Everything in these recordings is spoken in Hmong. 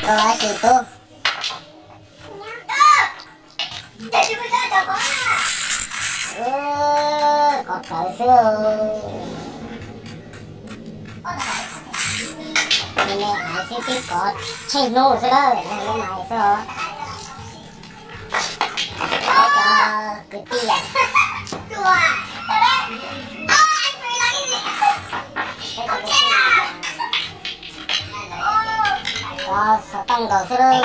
Ua si tub. Kov rawv xwb. Me me ais xwb twb kov tsheej hnub xwb lawm, me me ais xwb os. Cov kwv tij, xov tooj nkaus xwb lauj.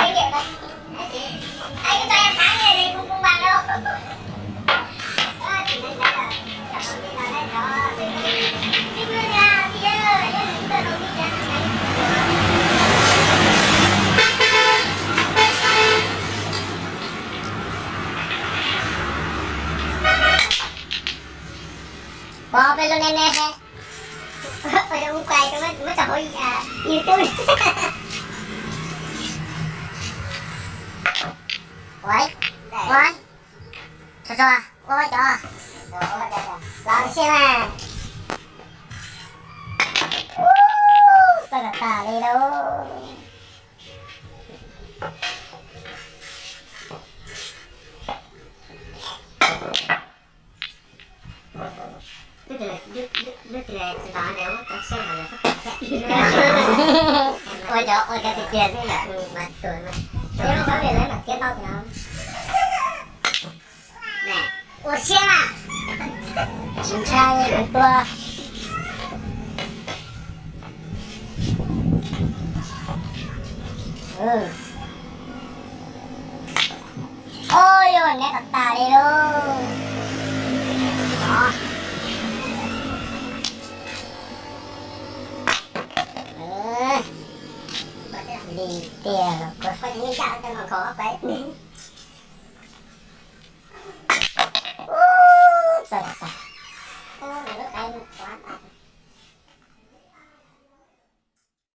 Pov peb lub neb neb seb. Ua rau kuv pais rau muab tso hauv YouTube. Ua, ua, tso tso, ua cov los siab na. Txawj tas tas li lauj. Ua cov ua cov tiag tiag xwb yom, mas tus mas tus no txhob li lawv mam txiav tau tus no. Ua siab na. Tsis ntshai kuv tua. Ua yus neb tas tas li lauj. Lim tiag los kuv. Ub, txawj tas.